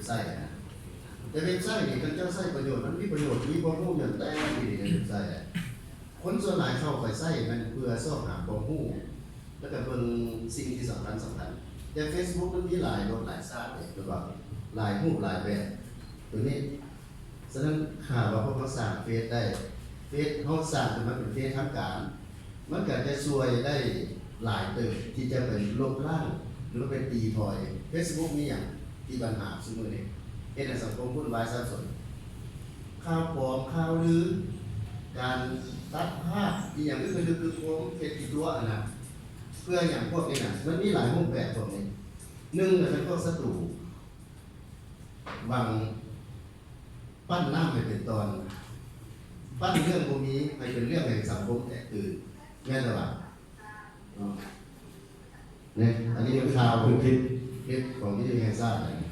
ໃຊ້ນະ. ແຕ່ເວັບໄຊນີ້ ຄັນເຈົ້າໃຊ້ປະໂຫຍດ ມັນມີປະໂຫຍດ ມີຄວາມຮູ້ຢ່າງແທ້ດີໃນເວັບໄຊ. ຄົນສ່ວນຫຼາຍເຂົ້າໄປໃຊ້ແມ່ນເພື່ອຊອກຫາຄວາມຮູ້ ແລ້ວກໍເບິ່ງສິ່ງທີ່ສຳຄັນໆ. ແຕ່ເຟສບຸກມັນມີຫຼາຍລົດຫຼາຍຊາດເດ້ ແມ່ນບໍ່? ຫຼາຍຮູບຫຼາຍແບບ ຕົວນີ້. ສະນັ້ນ ຖ້າວ່າພວກເຮົາສ້າງເຟສໄດ້ ເຟສເຮົາສ້າງຂຶ້ນມາເປັນເຟສທາງການ ມັນກໍຈະຊ່ວຍໄດ້ຫຼາຍເຕີບ ທີ່ຈະໄປລົບລ້າງ ຫຼືວ່າໄປຕີຖອຍ. ເຟສບຸກມີຫຍັງທີ່ບັນຫາຊຸມື້ນີ້? ເຮັດໃຫ້ສັງຄົມວຸ່ນວາຍສັບສົນ. ຂ່າວປອມ, ຂ່າວລື, ການຕັດພາບ ອີ່ຫຍັງຄືຄືໂຄມເຮັດທີ່ຕົວຫັ້ນນະ. ເພື່ອຫຍັງພວກນີ້ນະ? ມັນມີຫຼາຍຮູບແບບພວກນີ້. ໜຶ່ງກໍເປັນພວກສັດຕູ ຫວັງ ປັ້ນນ້ຳໃຫ້ເປັນຕອນ, ປັ້ນເລື່ອງບໍ່ມີໃຫ້ເປັນເລື່ອງໃຫ້ສັງຄົມແຕກຕື່ນ, ແມ່ນແລ້ວຫວາ? ເນາະ ນີ້ ອັນນີ້ແມ່ນຂ່າວ ຄືຄລິບ ຄລິບຂອງວິທະຍຸແຫ່ງຊາດ.